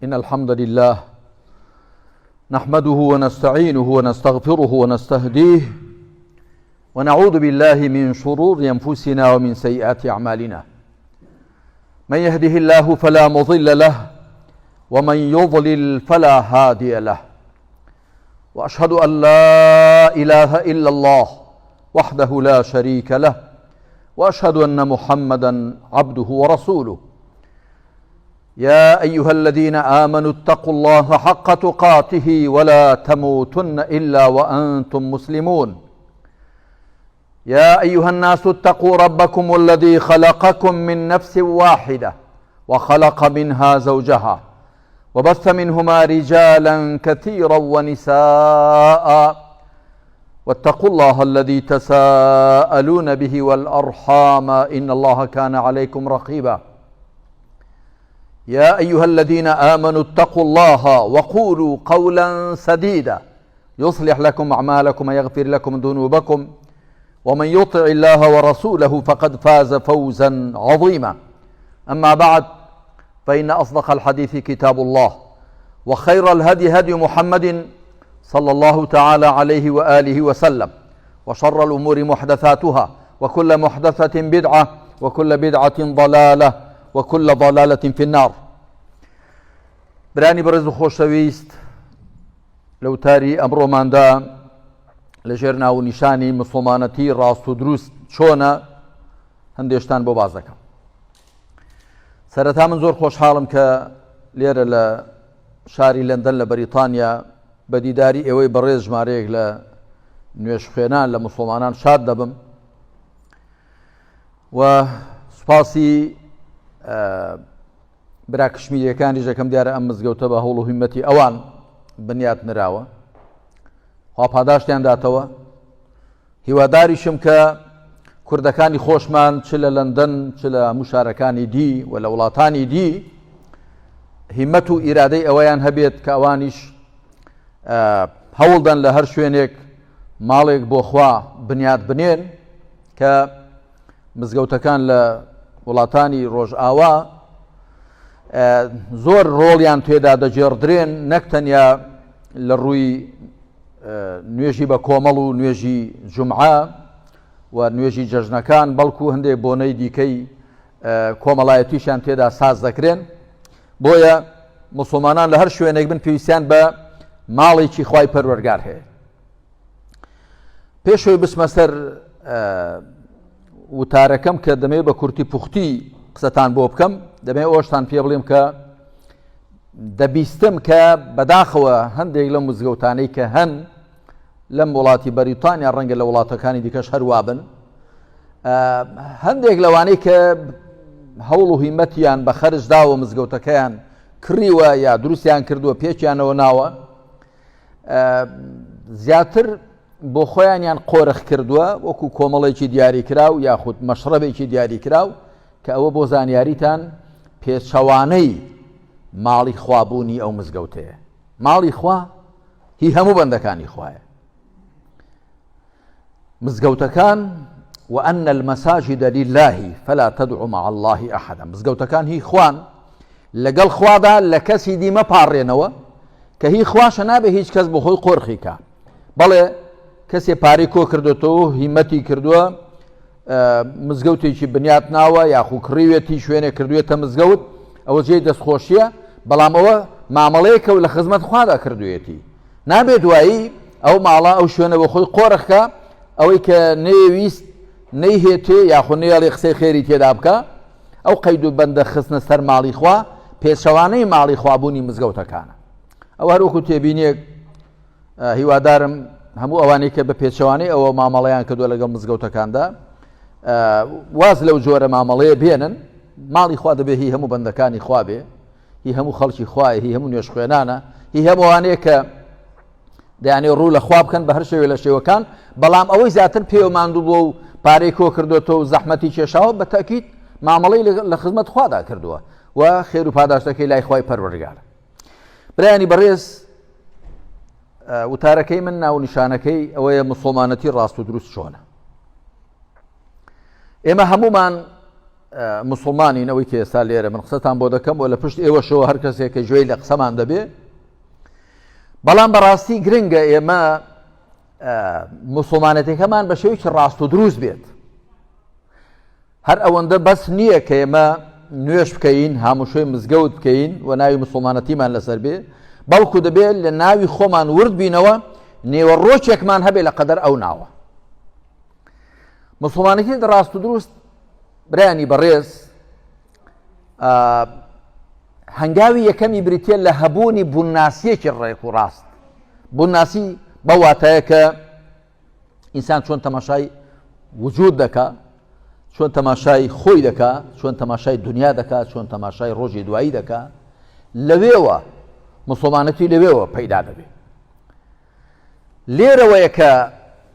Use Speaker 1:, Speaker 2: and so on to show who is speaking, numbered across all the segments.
Speaker 1: إن الحمد لله نحمده ونستعينه ونستغفره ونستهديه ونعوذ بالله من شرور أنفسنا ومن سيئات أعمالنا من يهده الله فلا مضل له ومن يضلل فلا هادي له واشهد ان لا اله الا الله وحده لا شريك له واشهد ان محمدا عبده ورسوله يا ايها الذين امنوا اتقوا الله حق تقاته ولا تموتن الا وانتم مسلمون يا ايها الناس اتقوا ربكم الذي خلقكم من نفس واحده وخلق منها زوجها وبث منهما رجالا كثيرا ونساء واتقوا الله الذي تساءلون به والارحام ان الله كان عليكم رقيبا يا ايها الذين امنوا اتقوا الله وقولوا قولا سديدا يصلح لكم اعمالكم ويغفر لكم ذنوبكم ومن يطع الله ورسوله فقد فاز فوزا عظيما اما بعد فان اصدق الحديث كتاب الله وخير الهدي هدي محمد صلى الله تعالى عليه واله وسلم وشر الامور محدثاتها وكل محدثه بدعه وكل بدعه ضلاله وكل ضلاله في النار برانی بەڕێز و خۆشەویست لە وتاری ئەمڕۆماندا لەژێر ناونیشانی مسلمانەتی ڕاست و دروست چۆنە هەندێشتان بۆ باز دەکەم سەرەتا من زۆر خۆشحاڵم کە لێرە لە شاری لەندەن لە بەریتانیا بە دیداری ئێوەی بەڕێز ژمارەیەک لە نوێژخوێنان لە مسلمانان شاد دەبم و سوپاسی برا کشمیریەکانیش دەکەم دیارە ئەم مزگەوتە بە هەوڵ و هیمەتی ئەوان بنیات نراوە خوا پاداشتیان داتەوە هیواداریشم کە کوردەکانی خۆشمان چ لە لەندەن چ لە هەموو شارەکانی دی و لە وڵاتانی دی هیمەت و ئیرادەی ئەوەیان هەبێت کە ئەوانیش هەوڵدەن لە هەر شوێنێک ماڵێک بۆ خوا بنیات بنێن کە مزگەوتەکان لە وڵاتانی ڕۆژئاوا زۆر ڕۆڵیان تێدا دەگێڕدرێن نەک تەنیا لە ڕووی نوێژی بە کۆمەڵ و نوێژی جمعە و نوێژی جەژنەکان بەڵکو هەندێک بۆنەی دیکەی کۆمەڵایەتیشیان تێدا ساز دەکرێن بۆیە مسلمانان لە هەر شوێنێک بن پێویستیان بە ماڵێکی خوای پەروەرگار هەیە پێشەوەی بچمە سەر وتارەکەم کە دەمەوێت بە کورتی پوختی قسەتان بۆ بکەم دەمەوێت ئەوشتان پێ بڵێم کە دەبیستم کە بەداخەوە هەندێک لەم مزگەوتانەی کە هەن لەم وڵاتی بەریتانیا ڕەنگە لە وڵاتەکانی دیکەش هەروابن هەندێک لەوانەی کە هەوڵ و هیمەتیان بە خەرج داوە مزگەوتەکەیان کڕیوە یا دروستیان کردووە پێکیانەوە ناوە زیاتر بۆ خۆیانیان قۆرخ کردووە وەکو کۆمەڵێکی دیاریکراو یاخود مەشڕەبێکی دیاریکراو کە ئەوە بۆ زانیاریتان پێچەوانەی ماڵی خوابوونی ئەو مزگەوتەیە ماڵی خوا هی هەموو بەندەکانی خوایە مزگەوتەکان وأن المساجد لله فلا تدعوا مع الله أحدا مزگەوتەکان هی خوان لەگەڵ خوادا لە کەسی دی مەپاڕێنەوە کە هی خواشە نابێ هیچ کەس بۆ خۆی قۆرخی کا بەڵێ کەسێ پارەی کۆ کردوێتەوە هیمەتی کردووە مزگەوتێکی بنیات ناوە یاخو کڕیوێتی شوێنێک کردوێتە مزگەوت ئەوە جێی دەستخۆشیە بەڵام ئەوە مامەڵەیەکە و لە خزمەت خوادا کردوێتی نابێ دوایی ئەو ماڵە ئەو شوێنە بۆ خۆی قۆرخ کا ئەوەی کە نەیەویست نەیهێتێ یاخۆ نەیەڵێ قسەی خێری تێدا بکا ئەو قەید و بەندە خستنە سەر ماڵی خوا پێچەوانەی ماڵی خوابوونی مزگەوتەکانە ئەو هەروەکو تێبینێک هیوادارم هەموو ئەوانەی کە بە پێچەوانەی ئەوە مامەڵەیان کردووە لەگەڵ مزگەوتەکاندا واز لەو جۆرە مامەڵەیە بێنن ماڵی خوا دەبێ هی هەموو بەندەکانی خوا بێ هی هەموو خەڵکی خوایە هی هەموو نوێژخوێنانە هی هەمووانەیە کە دەیانێ ڕوو لە خوا بکەن بە هەر شێوێ لە شێوەکان بەڵام ئەوەی زیاتر پێوە ماندوو بووە و پارەی کۆ کردوێتەوە و زەحمەتی کێشاوە بە تاکیت مامەڵەی لە خزمەت خوادا کردووە و خێر و پاداشتەکەی لای خوای پەروەردگارە برایانی بەڕێز وتارەکەی من ناونیشانەکەی ئەوەیە مسلمانەتی ڕاست و دروست چۆنە ئێمە هەمومان مسلمانین ئەوەی کە ئێستا لێرە من قسەتان بۆ دەکەم و لە پشت ئێوەشەوە هەر کەسێک کە گوێی لە قسەمان دەبێ بەڵام بەڕاستی گرنگە ئێمە مسلمانەتەکەمان بە شێوەیەکی ڕاست و دروست بێت هەر ئەوەندە بەس نییە کە ئێمە نوێش بکەین هاموشۆی مزگەوت بکەین و ناوی مسلمانەتیمان لەسەر بێ بەڵکو دەبێت لە ناوی خۆمان ورد بینەوە نێوەڕۆکێکمان هەبێ لە قەدەر ئەو ناوە مسلمانەتی ڕاست و دروست برایانی بەڕێز هەنگاوی یەکەمی بریتە لە هەبوونی بوونناسیەکی ڕێک و ڕاست بوونناسی بە واتایە کە ئینسان چۆن تەماشای وجود دەکا چۆن تەماشای خۆی دەکا چۆن تەماشای دنیا دەکا چۆن تەماشای ڕۆژی دوایی دەکا لەوێوە مسلمانەتی لەوێوە پەیدا دەبێت لێرەوەیە کە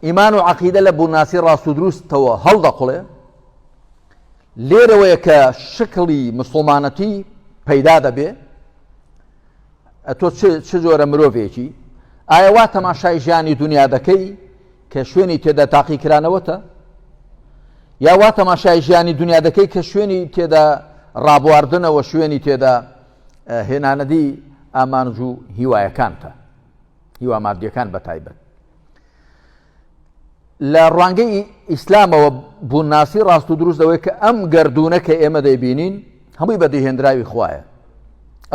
Speaker 1: ئیمان و عەقیدە لە بوونناسی ڕاست و دروستەوە هەڵدەقوڵێ، لێرەوەیە کە شکڵی مسوڵمانەتی پەیدا دەبێ. ئەتۆ چ جۆرە مرۆڤێکی؟ ئایا وا تەماشای ژیانی دنیا دەکەی کە شوێنی تێدا تاقیکرانەوەتە؟ یا وا تەماشای ژیانی دنیا دەکەی کە شوێنی تێدا ڕابواردنەوە شوێنی تێدا هێنانەدی ئامانج و هیوایەکانتە؟ هیوا مادیەکان بە تایبەت لە ڕوانگەی ئیسلامەوە بوونناسی ڕاست و دروست ئەوەیە کە ئەم گردونە کە ئێمە دەیبینین هەمووی بەدیهێنراوی خوایە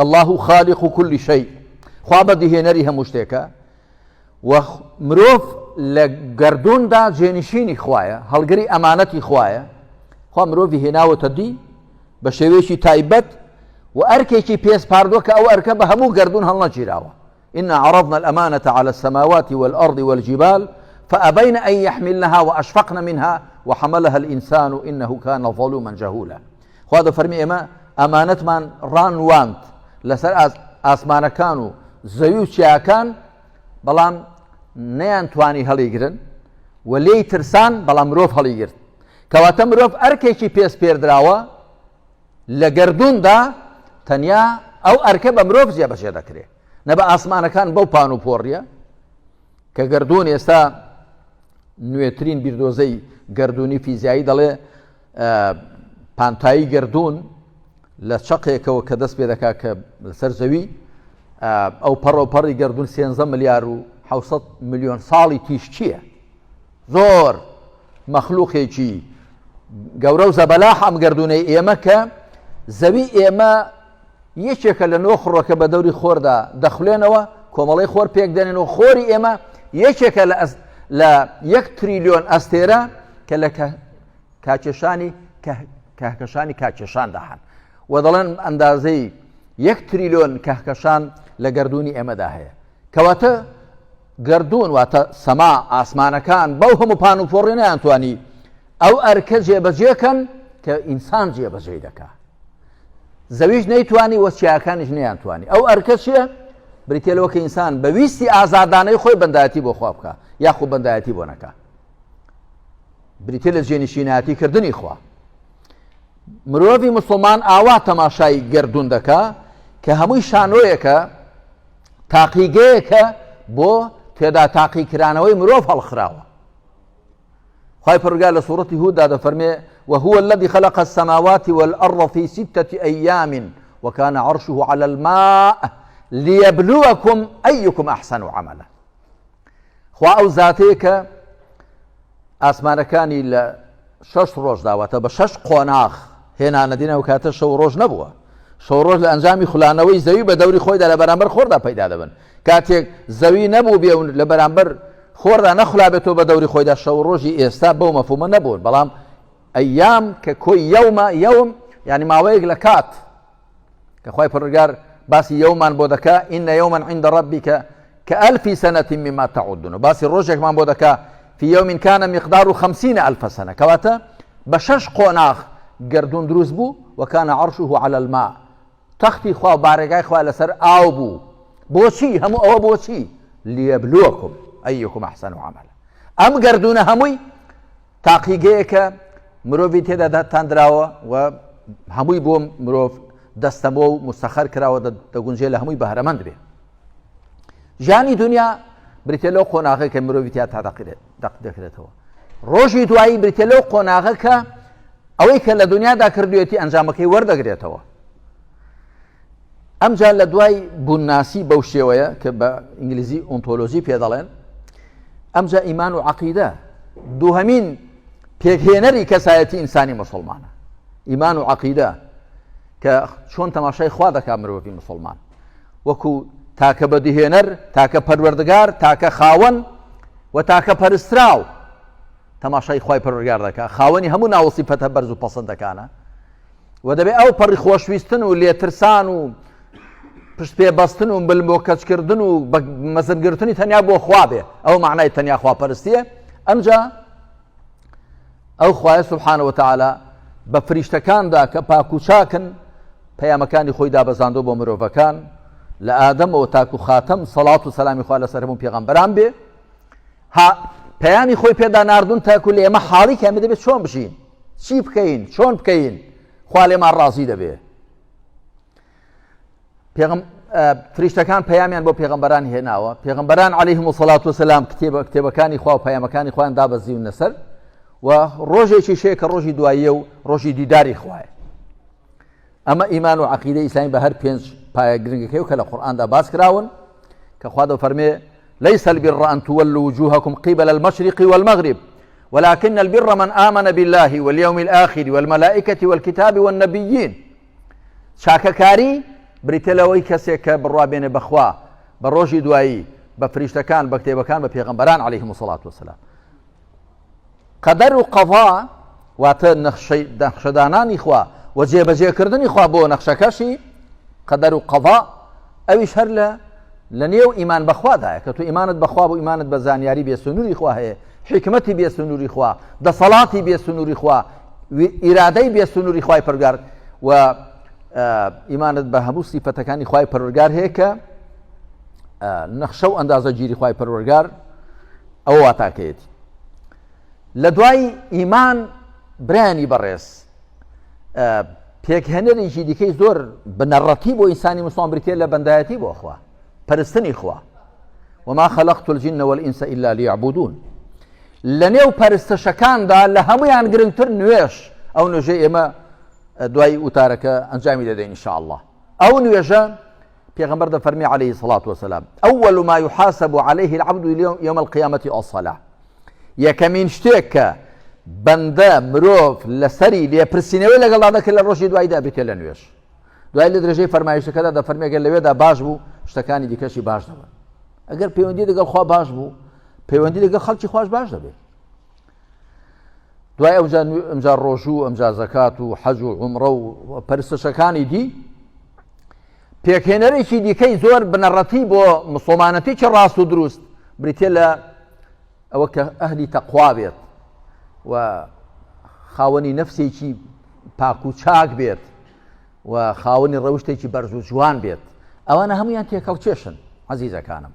Speaker 1: الله خالق كل شيء خوا بەدیهێنەری هەموو شتێکە و مرۆڤ لە گردوندا جێنشینی خوایە هەڵگری ئەمانەتی خوایە خوا مرۆڤی هێناوەتە دی بە شێوەیەکی تایبەت و ئەرکێکی پێسپاردووە کە ئەو ئەرکە بە هەموو گردون هەڵنەگیراوە إنا عرضنا الأمانة على السماوات والأرض والجبال فأبين أن يحملنها وأشفقن منها وحملها الإنسان إنه كان ظلوما جهولا خوا دەفەرمی ئێمە ئەمانەتمان ڕانواند لەسەر ئاسمانەکان و زەوی و چیاکان بەڵام نەیان توانی هەڵیگرن و لێی ترسان بەڵام مرۆڤ هەڵیگرت کەواتە مرۆڤ ئەرکێکی پێسپێردراوە لە گەردووندا تەنیا ئەو ئەرکە بە مرۆڤ جێبەجێ دەکرێت نە بە ئاسمانەکان بەو پان و پۆڕیە کە گەردوون ئێستا نوێترین بیردۆزەی گەردوونی فیزیایی دەڵێ پانتایی گەردوون لە چەقێکەوە کە دەست پێ دەکات کە لەسەر زەوی ئەو پەڕ و پەڕی گەردوون 13 ملیار و 600 میلیۆن ساڵی تیشکیە زۆر مەخلوقێکی گەورە و زەبەلاح ئەم گەردوونەی ئێمە کە زەوی ئێمە یەکێکە لە نۆ خڕۆکە بە دەوری خۆردا دەخولێنەوە کۆمەڵی خۆر پێک دێنن و خۆری ئێمە یەکێکە لە لە یەک تریلیۆن ئەستێرە کە لە کاکێشانی کاکەشانی کاکێشاندا هەن و دەڵێن ئەندازەی یەک تریلیۆن کەهکەشان لە گەردوونی ئێمەدا هەیە کەواتە گەردوون واتە سەما، ئاسمانەکان، بەو هەموو پان و پۆڕی نەیانتوانی ئەو ئەرکە جێبەجێ کەن کە ئینسان جێبەجێی دەکا. زەویش نەیتوانی و چیاکانیش نەیانتوانی. ئەو ئەرکە چییە؟ بریتیە لەوە کە ئینسان بە ویستی ئازادانەی خۆی بەندایەتی بۆ خوا بکا یاخود بەندایەتی بۆ نەکا. بریتیە لە جێنشینایەتی کردنی خوا. مرۆڤی مسلمان ئاوا تەماشای گەردوون دەکا کە هەمووی شانۆیەکە تاقیگەیەکە بۆ تێدا تاقیکرانەوەی مرۆڤ هەڵخراوە خوای پەروەردگار لە سوڕەتی هوددا دەفەرمێ وهو الذي خلق السماوات والأرض في ستة أيام وكان عرشه على الماء ليبلوكم أيكم أحسن عملا خوا ئەو زاتەیە کە ئاسمانەکانی لە شەش ڕۆژدا واتە بە شەش قۆناغ هێنانەدین ئەو کاتە شەو ڕۆژ نەبووە شەو ڕۆژ لە ئەنجامی خولانەوەی زەوی بە دەوری خۆیدا لە بەرامبەر خۆردا پەیدا دەبن کاتێک زەوی نەبوو بێ و لە بەرامبەر خۆردا نەخولابێتەوە بە دەوری خۆیدا شەو ڕۆژی ئێستا بەو مەفهومە نەبوون بەڵام ئەیام کە کۆی یەومە یەوم یعنی ماوەیەک لە کات کە خوای پەروەردگار باسی یەومان بۆ دەکا إن يوما عند ربك كألف سنة مما تعدون باسی ڕۆژێکمان بۆ دەکا في يوم كان مقداره خمسين ألف سنة کەواتە بە شەش قۆناغ گەردوون دروست بوو وكان عرشه على الماء تەختی خوا و بارەگای خوا لەسەر ئاو بوو بۆچی هەموو ئەوە بۆچی ليبلوكم أيكم أحسن عملا ئەم گەردوونە هەمووی تاقیگەیەکە مرۆڤی تێدا داتاندراوە و هەمووی بۆ مرۆڤ دەستەمۆ و مستەخەر کراوە دەگونجێ لە هەمووی بەهرەمەند بێ ژیانی دنیا بریتە لەو قۆناغەی کە مرۆڤی تیا تا دەق دەکرێتەوە ڕۆژی دوایی بریتە لەو قۆناغە کە ئەوەی کە لە دنیادا کردوێتی ئەنجامەکەی وەردەگرێتەوە. ئەمجا لە دوای بوونناسی بەو شێوەیە کە بە ئینگلیزی ئۆنتۆلۆژی پێ دەڵێن، ئەمجا ئیمان و عەقیدە دووهەمین پێکهێنەری کەسایەتی ئینسانی مسلمانە. ئیمان و عەقیدە کە چۆن تەماشای خوا دەکا مرۆڤی مسلمان وەکو تاکە بەدیهێنەر، تاکە پەروەردگار، تاکە خاوەن و تاکە پەرستراو تەماشای خوای پەروەردگار دەکا، خاوەنی هەموو ناو و سیفەتە بەرز و پەسەندەکانە و دەبێ ئەو پەڕی خۆشویستن و لێترسان و پشت پێ بەستن و مل بۆ کەچکردن و مەزنگرتنی تەنیا بۆ خوا بێ. ئەو معنای تەنیا خواپەرستیە. ئەمجا ئەو خوایە سبحانە وتعالی بە فریشتەکاندا کە پاک و چاکن پەیامەکانی خۆی دابەزاندۆ بۆ مرۆڤەکان لە ئادەمەوە تاکو خاتەم سەڵات و سەلامی خوا لەسەر هەموو پێغەمبەران بێ ها پەیامی خۆی پێدا ناردون تاکو لە ئێمە حاڵی کەمە دەبێت چۆن بژین چی بکەین چۆن بکەین خوا لێمان ڕازی دەبێ. پێغم فریشتەکان پەیامیان بۆ پێغەمبەران هێناوە، پێغەمبەران عەلەیهم الصلاة والسلام کتێبە کتێبەکانی خوا و پەیامەکانی خۆیان دابەزیونە سەر و ڕۆژێکی شەیە کە ڕۆژی دواییە و ڕۆژی دیداری خوایە. ئەمە ئیمان و عەقیدەی ئیسلامی بە هەر پێنج پایە گرنگەکەی و کە لە قورئاندا باس کراون کە خوا دەفەرمێ ليس البر أن تولوا وجوهكم قبل المشرق والمغرب ولكن البر من آمن بالله واليوم الآخر والملائكة والكتاب والنبيين. چاکەکاری بریتە لەوەی کەسێک کە بڕوا بێنێ بەخوا، بە ڕۆژی دوایی، بە فریشتەکان، بە کتێبەکان، بە پێغەمبەران عەلەیهم الصلاة والسلام. قەدەر و قەضا واتە نەخشەی نەخشەدانانی خوا و جێبەجێکردنی خوا بۆ نەخشەکەشی قەدەر و قەضا ئەویش هەر لە لە نێو ئیمان بەخوادایە کە تۆ ئیمانت بەخوا بوو ئیمانت بە زانیاری بێسنووری خوا هەیە حیکمەتی بێسنووری خوا دەسەڵاتی بێسنووری خوا ئیرادەی بێسنووری خوای پەرگار و ئیمانت بە هەموو سیفەتەکانی خوای پەروەردگار هەیە کە نەخشە و ئەندازە گیری خوای پەروەردگار ئەوە واتاکەیەتی لە دوای ئیمان برایانی بەڕێز پێکهێنەرێکی دیکەی زۆر بنەڕەتی بۆ ئینسانی مسلمان بریتە لە بەندایەتی بۆ خوا پەرستنی خوا وما خلقت الجن والإنس إلا ليعبدون لە نێو پەرستەشەکاندا لە هەمویان گرنگتر نوێش ئەو نوێژەی ئێمە دوای وتارەکە ئەنجامی دەدەین إن شاء الله ئەو نوێژە پێغەمبەر دەفەرمی عليه الصلاة والسلام أول ما يحاسب عليه العبد يوم القيامة الصلاة یەکەمین شتێک کە بەندە مرۆڤ لەسەری لێپرسینەوەی لەگەڵدا دەکرێت لە ڕۆژی دواییدا بریتە لە نوێژ. دوای لە درێژەی فەرمایشەکەدا دەفەرمێ گەر لەوێدا باش بوو شتەکانی دیکەشی باش دەبن. ئەگەر پەیوەندی لەگەڵ خوا باش بوو پەیوەندی لەگەڵ خەڵکی خواش باش دەبێت. دوای ئەوجا ئەمجا ڕۆژوو ئەمجا زەکات و حەج و عومڕە و پەرستشەکانی دی پێکهێنەرێکی دیکەی زۆر بنەڕەتی بۆ مسلمانەتێکی ڕاست و دروست بریتە لە ئەوە کە ئەهلی تەقوا بێت و خاوەنی نەفسێکی پاک و چاک بێت و خاوەنی ڕەوشتێکی بەرز و جوان بێت. ئەوانە هەمویان تێکەڵکێشن عەزیزەکانم.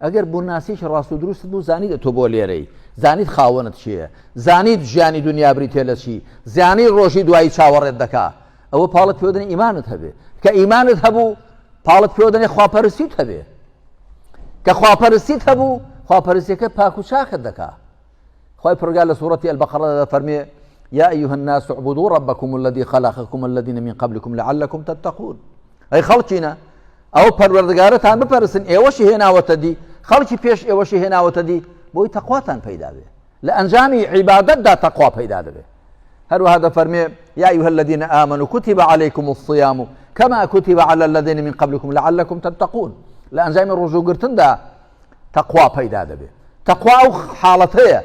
Speaker 1: ئەگەر بوونناسیی ڕاست و دروستت بوو زانیت تۆ بۆ لێرەی، زانیت خاوەنت کێیە، زانیت ژیانی دونیا بریتیە لە چی، زانی ڕۆژی دوایی چاوەڕێت دەکا، ئەوە پاڵت پێوە دەنێ ئیمانت هەبێ. کە ئیمانت هەبوو پاڵت پێوە دەنێ خواپەرستیت هەبێ. کە خواپەرستیت هەبوو خواپەرستیەکە پاک و چاکت دەکا. خوای پەروەردگار لە سورەتی البقرە دەفەرمێ یا ایها الناس اعبدوا ربکم الذی خلقکم والذین من قبلکم لعلکم تتقون. ئەی خەڵکینە ئەو پەروەردگارەتان بپەرستن ئێوەشی هێناوەتە دی خەڵکی پێش ئێوەشی هێناوەتە دی بۆی تەقواتان پەیدا بێ لە ئەنجامی عیبادەتدا تەقوا پەیدا دەبێ. هەروەها دەفەرمێ یا ایها الذین آمنوا كتب عليكم الصيام كما كتب على الذين من قبلكم لعلكم تتقون. لە ئەنجامی ڕۆژووگرتندا تەقوا پەیدا دەبێ. تەقوا ئەو حاڵەتەیە،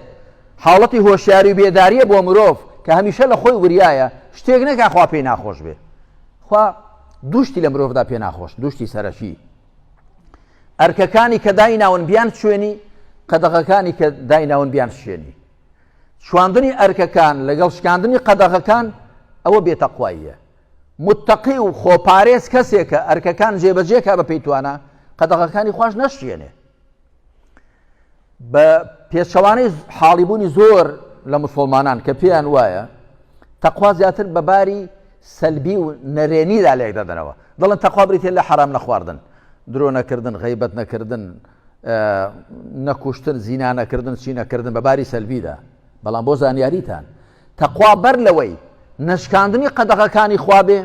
Speaker 1: حاڵەتی هۆشیاری و بێداریە بۆ مرۆڤ کە هەمیشە لە خۆی وریایە شتێک نەکا خوا پێی ناخۆش بێ. خوا دوو شتی لە مرۆڤدا پێ ناخۆش، دوو شتی سەرەکی، ئەرکەکانی کە دایناون بیان چوێنی، قەدەغەکانی کە دایناون بیان شوێنی. چواندنی ئەرکەکان لەگەڵ شکاندنی قەدەغەکان ئەوە بێتەقواییە. متەقی و خۆپارێز کەسێکە ئەرکەکان جێبەجێ کا بە پێی توانا، قەدەغەکانی خواش نەشکێنێ. بە پێچەوانەی حاڵیبوونی زۆر لە مسلمانان کە پێیان وایە تەقوا زیاتر بە باری سەلبی و نەرێنیدا لێک دەدەنەوە، دەڵێن تەقوا بریتیە لە حەرام نەخواردن، درۆ نەکردن، غەیبەت نەکردن، نەکوشتن، زینا نەکردن، چی نەکردن بە باری سەلبیدا. بەڵام بۆ زانیاریتان. تەقوا بەر لەوەی نەشکاندنی قەدەغەکانی خوا بێ،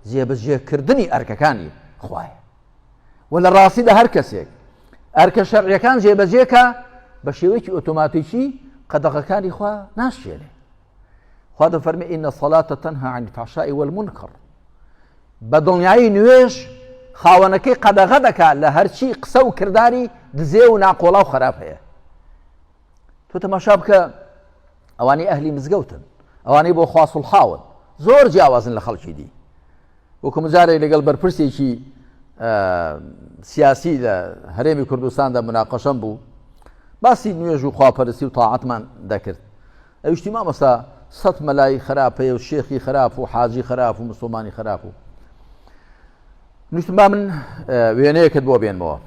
Speaker 1: جێبەجێکردنی ئەرکەکانی خوایە. و لە ڕاستیدا هەر کەسێک ئەرکە شەرعیەکان جێبەجێکا بە شێوەیەکی ئۆتۆماتیکی قەدەغەکانی خوا ناشێنێ. خوا دەفەرمێ إن الصلاة تنهى عن الفحشاء والمنكر بە دڵنیایی نوێژ خاوەنەکەی قەدەغە دەکات لە هەرچی قسە و کرداری دزێ و ناقۆڵا و خراپ هەیە. تۆ تەماشا بکە ئەوانەی ئەهلی مزگەوتن ئەوانەی بۆ خوا سوڵحاون زۆر جیاوازن لە خەڵکی دی وەکو مجارێک لەگەڵ بەرپرسێکی سیاسی لە هەرێمی کوردستاندا مناقەشەم بوو باسی نوێژ و خواپەرستی و تاعەتمان دەکرد ئەویشتی مامۆستا سەت مەلای خراپەیە و شێخی خراپ و حاجی خراپ و مسلمانی خراپ و نووسم با من وێنەیەکت بۆ بێنمەوە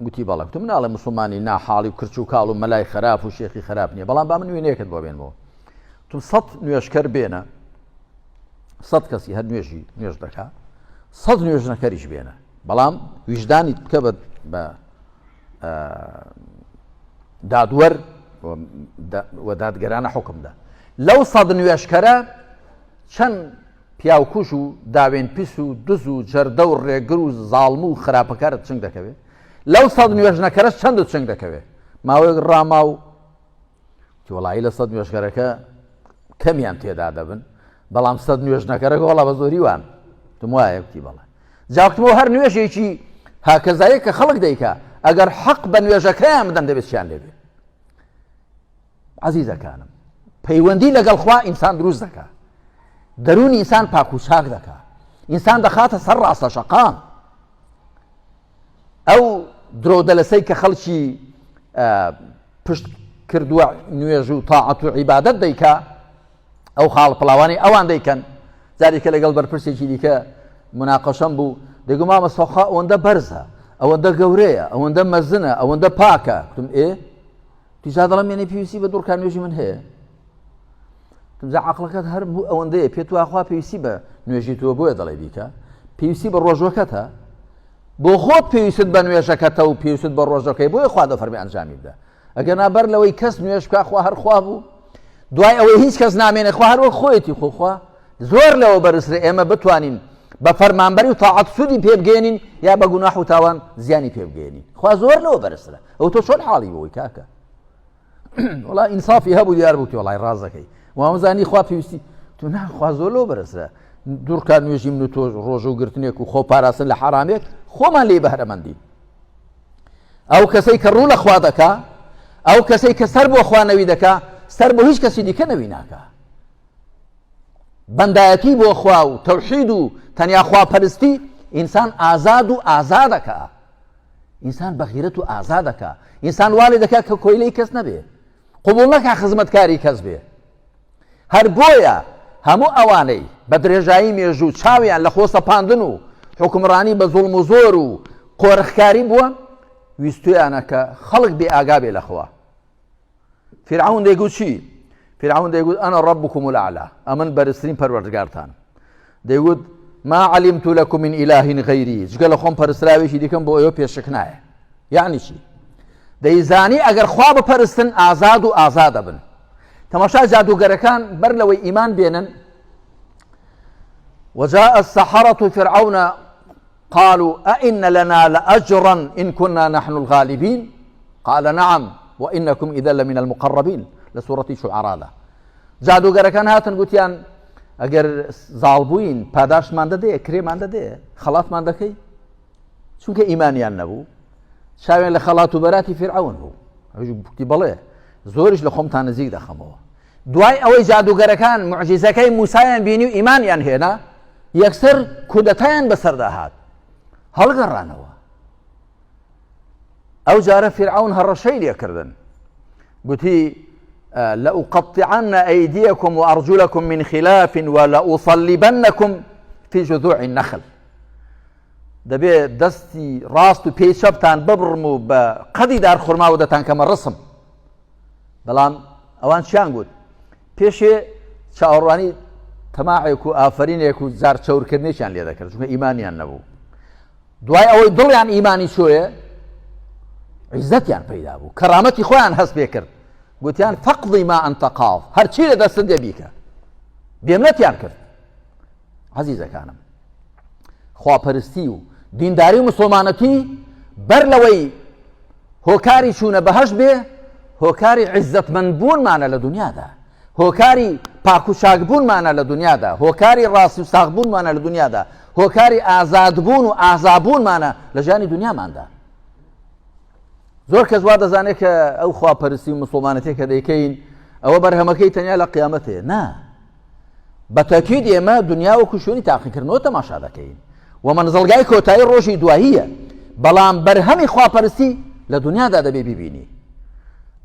Speaker 1: گوتی بەڵێ گوتم ناڵێ مسلمانی ناحاڵی و کرچ و کاڵ و مەلای خراپ و شێخی خراپ نییە بەڵام با من وێنەیەکت بۆ بێنمەوە تم سەد نوێژکەر بێنە سەد کەسی هەر نوێژی نوێژ دەکا سەد نوێژ نەکەریش بێنە بەڵام ویژدانی بکە بە دادوەر و دادگەرانە حکمدا لەو سەد نوێژکەرە چەند پیاوکوژ و داوێن پیس و دز و جەردە و ڕێگر و زاڵم و خراپەکارت چنگ دەکەوێ؟ لەو سەد نوێژنەکەرەش چەندت چنگ دەکەوێ؟ ماوەیەک ڕاما و وتی وەڵایی لە سەد نوێژکەرەکە کەمیان تێدا دەبن بەڵام سەد نوێژنەکەرەکە وەڵا بە زۆری وان وتم وایە وتی بەڵێ جا وتمەوە هەر نوێژێکی هاکەزایە کە خەڵک دەیکا ئەگەر حەق بە نوێژەکەیان بدەن دەبێت چیان لێبێ عەزیزەکانم پەیوەندی لەگەڵ خوا ئینسان دروست دەکا دەروونی ئینسان پاک و چاک دەکا ئینسان دەخاتە سەر ڕاستە شەقام ئەو درۆدەلەسەی کە خەڵکی پشت کردووە نوێژ و تاعەت و عیبادەت دەیکا ئەو خاڵ پڵاوانی ئەوان دەیکەن جارێکە لەگەڵ بەرپرسێکی دیکە مناقەشەم بوو دەگو مامە سۆخا ئەوەندە بەرزە ئەوەندە گەورەیە ئەوەندە مەزنە ئەوەندە پاکە کوتم ئێ دیسا دەڵێم یعنی پێویستی بە دوڕکان نوێژی من هەیە تمزا عقلەکەت هەر بوو ئەوەندەیە پێت واخوا پێویستی بە نوێژی تۆ بۆیە دەڵێ بیکە پێویستی بە ڕۆژەکەتە بۆ خۆت پێویست بە نوێژەکەتە و پێویست بە ڕۆژەکەی بۆیە خوا دەفەرمی ئەنجامی بدە ئەگەر نابەر لەوەی کەس نوێژ بکە خوا هەر خوا بوو دوای ئەوەی هیچ کەس نامێنێ خوا هەر وەک خۆیەتی خۆ خوا زۆر لەوە بەرزترە ئێمە بتوانین بە فەرمانبەری و تاعەت سوودی پێ بگەێنین یا بە گوناح و تاوان زیانی پێ بگەێنین خوا زۆر لەوە بەرزترە ئەو تۆ چۆن حاڵی بووی کاکە وڵا ئینسافی هەبوو دیار بوو وڵای ڕازەکەی وامزانی خوا پێویستی تو نا خوا زۆر لەوە بەرزترە دوورکات نوێژی من و تۆ ڕۆژ و گرتنێک و خۆ پاراستن لە حرامێک خۆمان لێ بەهرەمەندین ئەو کەسەی کە ڕوو لە خوا دەکا ئەو کەسەی کە سەر بۆ خوا نەوی دەکا سەر بۆ هیچ کەسی دیکە نەوی ناکا بەندایەتی بۆ خوا و تەوحید و تەنیا خواپەرستی ئینسان ئازاد و ئازادەکە ئینسان بەغیرەت و ئازادەکە ئینسان والێ دەکات کە کۆیلەی کەس نەبێ قبول نەکا خزمەتکاری کەس بێ هەر بۆیە هەموو ئەوانەی بە درێژایی مێژوو چاویان لە خۆسەپاندن و حکومڕانی بە زوڵم و زۆر و قۆرخکاری بووە ویستویانە کە خەڵک بێ ئاگا بێ لەخوا فیرعەون دەیگوت چی؟ فیرعەون دەیگوت ئەنا ڕەبکم الأعلى ئەمن بەرزترین پەروەردگارتان دەیگوت ما علمت لكم من إله غيري جگە لە خۆم پەرستراوێکی دیکەم بۆ ئێوە پێشک نایە یعنی چی؟ دەیزانی ئەگەر خوا بپەرستن ئازاد و ئازادە بن تەماشا جادوگەرەکان بەر لەوەی ئیمان بێنن وجاء السحرة فرعون قالوا أئن لنا لأجرا إن كنا نحن الغالبین قال نعم وإنكم إذا لمن المقربین لە سوڕەتی شوعەرادا جادوگەرەکان هاتن گوتیان ئەگەر زاڵ بووین پاداشتمان دەدەیە کرێمان دەدەیە خەڵاتمان دەکەی چونکە ئیمانیان نەبوو چاویان لە خەڵات و بەراتی فرعون بوو ئەویش بەڵێ زۆریش لە خۆمتان نزیک دەخەمەوە دوای ئەوەی جادوگەرەکان موعجیزەکەی موسایان بینی و ئیمانیان هێنا یەکسەر کودەتایان بەسەردا هات هەڵگەڕانەوە ئەو جارە فیرعەون هەڕەشەی لێکردن گوتی لأقطعن أيديكم وأرجلكم من خلاف ولأصلبنكم في جذوع النخل دەبێ دەستی ڕاست و پێی چەپتان ببڕم و بە قەدی دار خورماوە دەتانکەمە ڕسم بەڵام ئەوان چیان گوت پێشێ چاوەڕوانی تەماعێک و ئافرینێک و زار چەورکردنێکیان لێ دەکرد چونکە ئیمانیان نەبوو دوای ئەوەی دڵیان ئیمانی چۆیە عیزەتیان پەیدا بوو کەرامەتی خۆیان هەست پێ کرد گوتیان فەقضی ما ئەنتە قاض هەرچی لە دەستت دێ بیکە. بێمنەتیان کرد. عەزیزەکانم خواپەرستی و دینداری و مسلمانەتی بەر لەوەی هۆکاری چوونە بەهەشت بێ هۆکاری عیزەتمەند بوونمانە لە دنیادا هۆکاری پاک و چاکبوونمانە لە دنیادا هۆکاری ڕاستی و ساغبوونمانە لە دنیادا هۆکاری ئازادبوون و ئازابوونمانە لە ژیانی دنیاماندا زۆر کەس وا دەزانێت کە ئەو خواپەرستی و مسلمانەتێک کە دەیکەین ئەوە بەرهەمەکەی تەنیا لە قیامەتێ نا بە تەکید ئێمە دنیا وەکو شوێنی تاقیکردنەوە تەماشا دەکەین و مەنزڵگای کۆتایی ڕۆژی دواییە بەڵام بەرهەمی خواپەرستی لە دنیادا دەبێ ببینی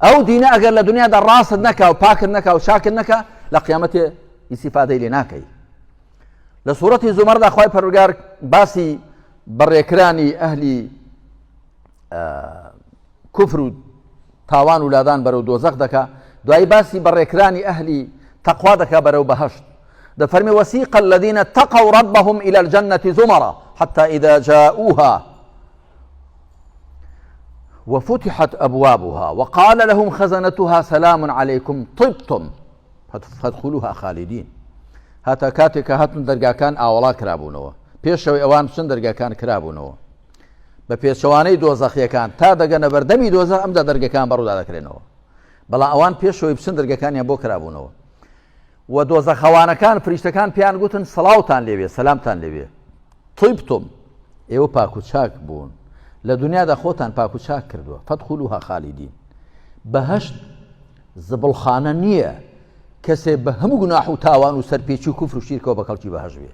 Speaker 1: ئەو دینە ئەگەر لە دنیادا ڕاستت نەکا و پاکت نەکا و چاکت نەکا لە قیامەتێ ئیسیفادەی لێ ناکەی لە سوورەتی زومەردا خوای پەروەردگار باسی بەڕێکرانی ئەهلی کوفر و تاوان و لادان بەرەو دۆزەخ دەکا دوایی باسی بەڕێکرانی ئەهلی تەقوا دەکا بەرەو بەهەشت دەفەرمی وسیق الذين اتقوا ربهم إلى الجنة زمرا حتى إذا جاءوها وفتحت أبوابها وقال لهم خزنتها سلام عليكم طبتم فادخلوها خالدین هەتا کاتێک کە هاتن دەرگاکان ئاوەڵا کرابوونەوە پێشەوەی ئەوان بچن دەرگاکان کرابوونەوە بە پێچەوانەی دۆزەخیەکان تا دەگەنە بەردەمی دۆزەخ ئەمجا دەرگەکان بەڕوودا دەکرێنەوە بەڵام ئەوان پێشەوەی بچن دەرگەکانیان بۆ کرابوونەوە و دۆزەخەوانەکان فریشتەکان پێیان گوتن سڵاوتان لێوێ سەلامتان لێوێ طیبتم ئێوە پاک و چاک بوون لە دنیادا خۆتان پاک و چاک کردووە فادخلوها خالدین بەهەشت زبڵخانە نییە کەسێ بە هەموو گوناح و تاوان و سەرپێچی و کوفر و شیرکەوە بە کەڵکی بەهەشت بێ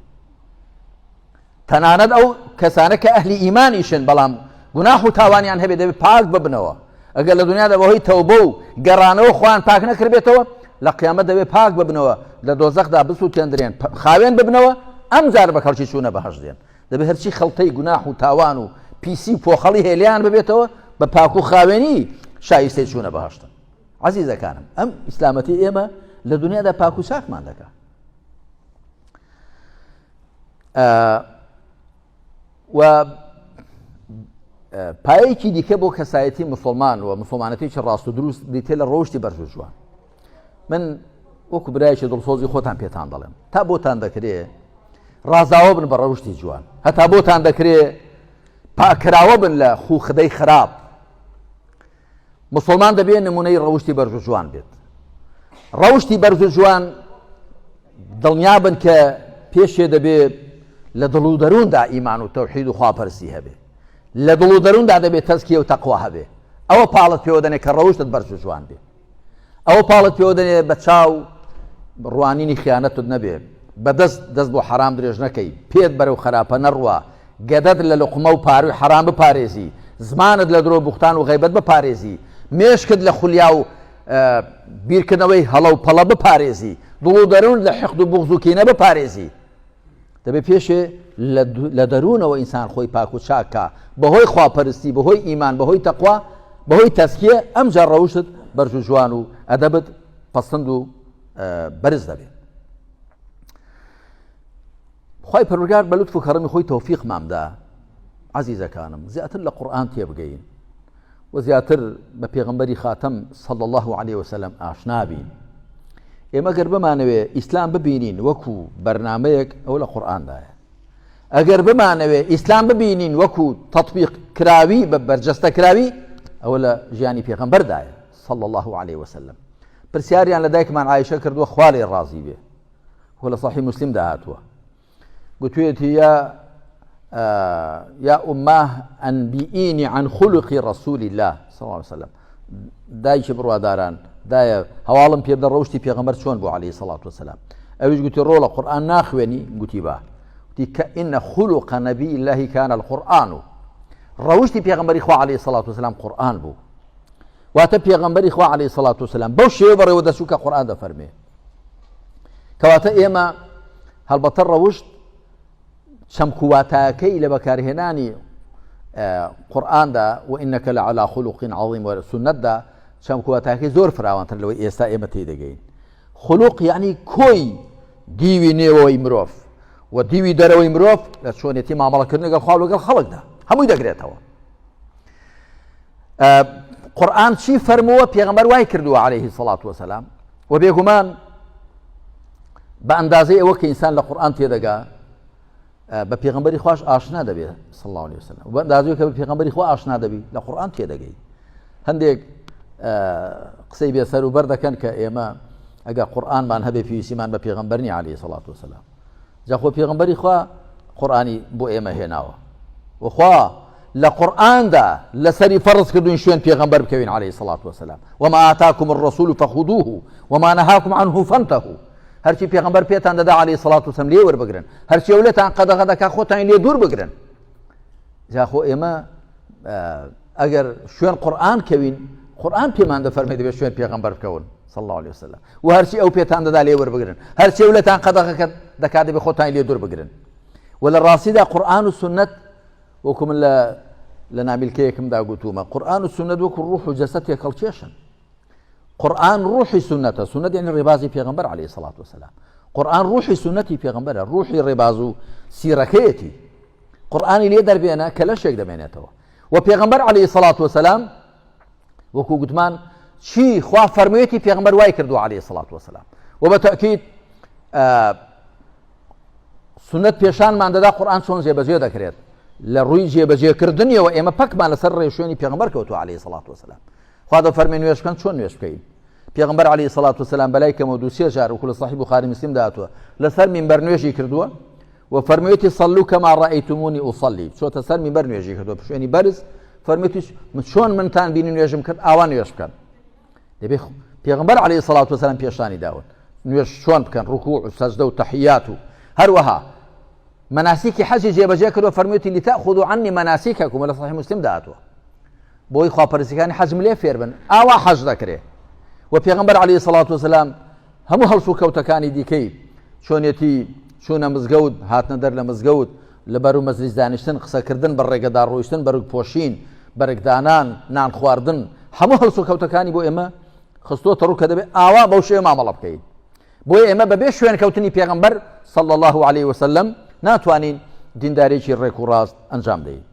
Speaker 1: تەنانەت ئەو کەسانە کە ئەهلی ئیمانیشن بەڵام گوناح و تاوانیان هەبێ دەبێت پاک ببنەوە ئەگەر لە دنیادا بەهۆی تەوبە و گەڕانەوە خۆیان پاک نەکردبێتەوە لە قیامەت دەبێت پاک ببنەوە لە دۆزەخدا بسووتێندرێن خاوێن ببنەوە ئەم جار بە کەڵکی چوونە بەهەشت دێن دەبێت هەرچی خەڵتەی گوناح و تاوان و پیسی و پۆخەڵی هێلیان ببێتەوە بە پاک و خاوێنی شایستەی چوونە بەهەشتن عزیزەکانم ئەم ئیسلامەتی ئێمە لە دنیادا پاک و چاکمان دەکات و پایەکی دیکە بۆ کەسایەتی مسلمان و مسلمانەتێکی ڕاست و دروست بریتە لە ڕۆشتی بەرز و جوان من وەکو برایەکی دڵسۆزی خۆتان پێتان دەڵێم تا بۆتان دەکرێ ڕازاوە بن بە ڕەوشی جوان هەتا بۆتان دەکرێ پاکراوە بن لە خوخدەی خراپ مسلمان دەبێ نمونەی ڕەوشی بەرز و جوان بێت ڕەوشی بەرز و جوان دڵنیابن کە پێشێ دەبێ لە دڵ و دەرووندا ئیمان و تەوحید و خواپەرستی هەبێ لە دڵ و دەرووندا دەبێت تەزکیە و تەقوا هەبێ ئەوە پاڵت پێوە دەنێ کە ڕەوشتت بەرز و جوان بێ ئەوە پاڵت پێوە دەنێ بە چاو ڕوانینی خیانەتت نەبێ بەدەست دەست بۆ حەرام درێژ نەکەی پێت بەرەو خراپە نەڕوا گەدەت لە لوقمە و پاروی حەرام بپارێزی زمانت لە درۆ بوختان و غەیبەت بپارێزی مێشکت لە خولیا و بیرکردنەوەی هەڵە و پەڵە بپارێزی دڵ و دەروون لە حقد و بغز و کینە بپارێزی دەبێ پێشێ لە دەروونەوە ئینسان خۆی پاک و چاکە بەهۆی خواپەرستی بەهۆی ئیمان بەهۆی تەقوا بەهۆی تەزکیە ئەمجا ڕەوشت بەرز و جوان و ئەدەبت پەسند و بەرز دەبێت خوای پەروەردگار بە لوتف و کەڕەمی خۆی تەوفیقماندا عەزیزەکانم زیاتر لە قورئان تێبگەین و زیاتر بە پێغەمبەری خاتەم صلی الله علیه وسلم ئاشنا بین ئێمە گەر بمانەوێ ئیسلام ببینین وەکو بەرنمەیەک ئەو لە قورئاندایە ئەگەر بمانەوێ ئیسلام ببینین وەکو تطبیق کراوی بە بەرجەستە کراوی ئەوە لە ژیانی پێغەمبەردایە صلی الله عليه وسلم پرسیاریان لە دایکمان عایشە کردووە خوا لێ ڕازی بێ وە لە صحیح مسلمدا هاتووە گوتوێتی یا یا أماه أنبئيني عن خلق رسول الله صلى الله عليه وسلم دایکی بڕواداران دایە هەواڵم پێ بدە ڕەوشی پێغەمبەر چۆن بوو عەلەیهی سەڵات وسلام ئەویش گوتی ڕۆڵە قورئان ناخوێنی گوتی با گوتی کە إن خلق نبي الله كان القرآن ڕەوشی پێغەمبەری خوا عەلەیهی سەڵات وسلام قورئان بوو واتە پێغەمبەری خوا عەلەیهی سەڵات وسلام بەو شێوە بەڕێوە دەچوو کە قورئان دەفەرمێ کەواتە ئێمە هەڵبەتە ڕەوشت چەمک و واتایەکەی لە بەکارهێنانی قورئاندا وإنك لعلى خلق عظيم و سنتدا چەمک و واتایەکەی زۆر فراوانتر لەوەی ئێستا ئێمە تێی دەگەین خلق یعنی کۆی دیوی نێوەوەی مرۆڤ و دیوی دەرەوەی مرۆڤ لە چۆنێتی مامەڵەکردن لەگەڵ خوا لەگەڵ خەڵکدا هەمووی دەگرێتەوە قورآن چی فەرمووە پێغەمبەر وای کردووە عليه سەڵات وسلام و بێگومان بە ئەندازەی ئەوە کە ئینسان لە قورئان تێدەگا بە پێغمبەری خواش ئاشنا دەبێت صلی الله عليه وسلم بە ئەندازەی کە بە پێغمبەری خوا ئاشنا دەبی لە قورئان تێدەگەی هەندێک قسەی بێسەر و بەر دەکەن کە ئێمە ئەگەر قورئانمان هەبێ پێویستیمان بە پێغمبەر نیە عەلەیهی سەڵات وسلام جا خۆ پێغمبەری خوا قورئانی بۆ ئێمە هێناوە وخوا لە قورئاندا لەسەری فەرز کردوین شوێن پێغەمبەر بکەوین عەلەیهی سەڵات وسلام وما آتاکم الرسول فخذوه وما نهاکم عنه فانتهوا هەرچی پێغەمبەر پێتان دەدا عەلەیهی سەڵات وسلام لێ وەربگرن هەرچی ئەو لێتان قەدەغە دەکا خۆتان لێ دوور بگرن جا خۆ ئێمە ئەگەر شوێن قورئان کەوین قورئان پێمان دەفەرمێ دەبێت شوێن پێغەمبەر بکەون صلی الله عليه وسلم و هەرچی ئەو پێتان دەدا لێ وەربگرن هەرچی ئەو لێتان قەدەغە دەکات دەبێت خۆتان لێ دوور بگرن و لە ڕاستیدا قورئان و سنت وەکو من لە لە نامیلکەیەکمدا گوتومە قورئان و سنت وەکو ڕوح و جەسەد تێکەڵکێشن قورئان ڕوحی سنتە سنت یعنی ڕێبازی پێغەمبەر عەلەیهی سەڵات وسلام قورئان ڕوحی سنەتی پێغەمبەرە ڕوحی ڕێباز و سیرەکەیەتی قورئانی لێ دەربێنە کە لەشێک دەمێنێتەوە و پێغەمبەر عەلەیهی سەڵات وسلام وەکو گوتمان چی خوا فەرموویەتی پێغەمبەر وای کردووە عەلەیهی سەڵات وسلام و بە تەئکید سنت پێشانمان دەدا قورئان چۆن جێبەجێ دەکرێت لە ڕووی جێبەجێکردنیەوە ئێمە پەکمان لەسەر ڕێشوێنی پێغەمبەر کەوتووە عەلەیهی سەڵات وسلام خوا دەفەرمێ نوێژ بکەن چۆن نوێژ بکەین پێغمبەر علی سڵات وسلام بەلای کەمەوە دوو سێ جار وکو لە صحیح بخاری مسلم داهاتووە لەسەر مینبەر نوێژی کردووە و فەرموویەتی صلوا كما رأيتموني أصلي چۆتە سەر مینبەر نوێژی کردووە شوێنی بەرز فەرموویەتی چۆن منتان بینی نوێژم کرد ئاوا نوێژ بکەن دەبێ پێغمبەر علیه الصلاة والسلام پێشانی داون نوێژ چۆن بکەن ڕکوع و سەجدە و تەحیات و هەروەها مەناسیکی حەجی جێبەجێ کردووە فەرموویەتی لتأخذوا عني مناسككم لە صحیح مسلم دا هاتووە بۆی خواپەرستیەکانی حەجم لێ فێر بن ئاوا حەج دەکرێ و پێغەمبەر عەلەیهی سەڵات وسلام هەموو هەڵس و کەوتەکانی دیکەی چۆنیەتی چوونە مزگەوت هاتنە دەر لە مزگەوت لە بەر و مەجلیس دانیشتن قسەکردن بە ڕێگەدا ڕۆیشتن بەرگ پۆشین بەرگدانان نان خواردن هەموو هەڵس و کەوتەکانی بۆ ئێمە خستۆتە ڕوو کە دەبێت ئاوا بەو شێوە مامەڵە بکەین بۆیە ئێمە بەبێ شوێنکەوتنی پێغەمبەر صلی الله علیه وسلم ناتوانین دیندارێکی ڕێک و ڕاست ئەنجام دەین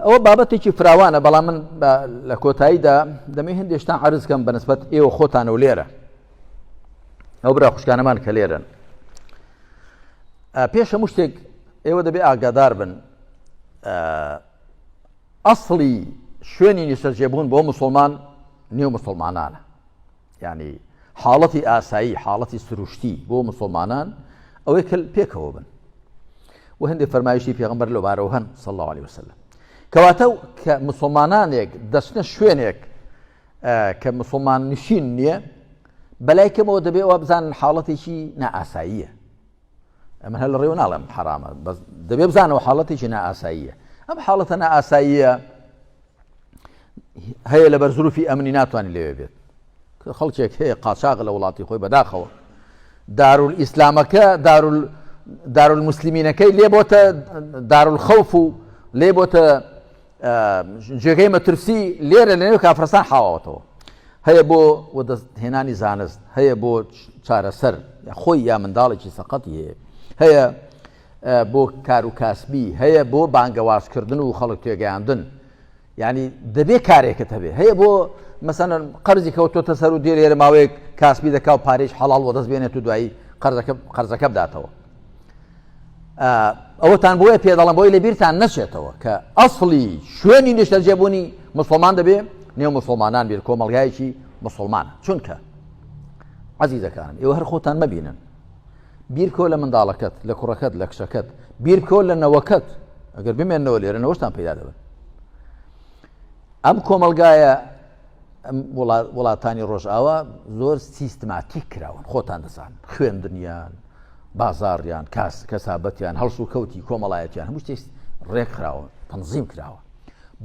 Speaker 1: ئەوە بابەتێکی فراوانە بەڵام من لە کۆتاییدا دەمەی هەندێشتان عرض کەم بەنسبەت ئێوە خۆتانەوە لێرە ئەو برا خوشکانەمان کە لێرن پێش هەموو شتێک ئێوە دەبێ ئاگادار بن ئەسڵی شوێنی نیشتەجێبوون بۆ مسلمان نێو مسلمانانە یعنی حاڵەتی ئاسایی حاڵەتی سروشتی بۆ مسلمانان ئەوەی کە پێکەوە بن و هەندێک فەرمایشتی پێغمبەر لەبارەوە هەن صلی الله عليه وسلم کەواتە کە مسلمانانێک دەچنە شوێنێک کە مسلمان نشین نییە بەلای کەمەوە دەبێ ئەوە بزانن حاڵەتێکی نائاساییە ئەمە هەر لە ڕێوە ناڵێم حرامە بەس دەبێ بزانەوە حاڵەتێکی نائاساییە ئەم حاڵەتە نائاساییە هەیە لەبەر زروفی ئەمنی ناتوانانی لەوێ بێت خەڵکێک هەیە قاچاغ لە وڵاتی خۆی بەداخەوە دارول ئیسلامەکە دارول دارول مسلمینەکەی لێ بۆتە دارول خەوف و لێ بۆتە جێگەی مەترسی لێرە لەنێو کافرستان حاوەتەوە هەیە بۆ وەدەستهێنانی زانست هەیە بۆ چارەسەر خۆی یا منداڵێکی سەقەتی هەیە هەیە بۆ کار و کاسبی هەیە بۆ بانگەوازکردن و خەڵک تێگەیاندن یعنی دەبێ کارێکت هەبێ هەیە بۆ مەسەن قەرزی کەوتۆتە سەر و دێ لێرە ماوەیەک کاسبی دەکا و پارێش حەڵاڵ وەدەست بێنێت و دوایی قەرزەکە قەرزەکە بداتەوە ئەوەتان بۆیە پێ دەڵم بۆی لە بیرتان نەچێتەوە کە ئەسڵی شوێنی نیشتەجێبوونی مسلمان دەبێ نێو مسلمانان بیر کۆمەڵگایەکی مسلمانە چونکە عزیزەکانم ئێوە هەر خۆتان مەبینن بیرکۆ لە منداڵەکەت لە کوڕەکەت لە کچەکەت بیرکۆ لە نەوەکەت ئەگەر بمێنەوە لێرە نەوەشتان پەیدا دەبن ئەم کۆمەلگایە وڵاتانی ڕۆژئاوا زۆر سیستماتیک کراون خۆتان دەزان خوێندنیان بازاڕیان کاس کەسابەتیان هەڵس و کەوتی کۆمەڵایەتیان هەموو شتێک ڕێکخراوە تەنزیم کراوە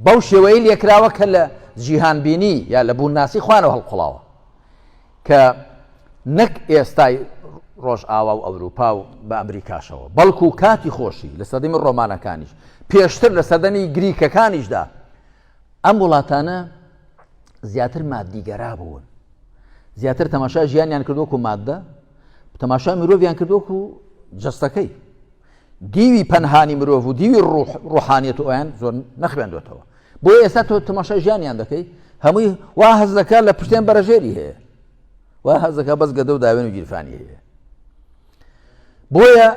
Speaker 1: بەو شێوەیە لێکراوە کە لە جیهانبینی یا لە بوونناسی خوانەوە هەڵقوڵاوە کە نەک ئێستای ڕۆژئاوا و ئەوروپا و بە ئەمریکاشەوە بەڵکو کاتی خۆشی لە سەردەمی ڕۆمانەکانیش پێشتر لە سەردەمی گریکەکانیشدا ئەم وڵاتانە زیاتر مادیگەرا بوون زیاتر تەماشا ژیانیان کردوەکو مادە تەماشا مرۆڤیان کردوەکو جەستەکەی دیوی پەنهانی مرۆڤ و دیوی ڕۆحانیەت و ئەویان زۆر نەخوێندوێتەوە بۆ ئێستا تۆ تەماشا ژیانیان دەکەی هەمووی وا هەز دەکات لە پشتێن بەرەژێری هەیە. وا هەزەکە بەس گەدە و داوێن و گیرفانی هەیە. بۆیە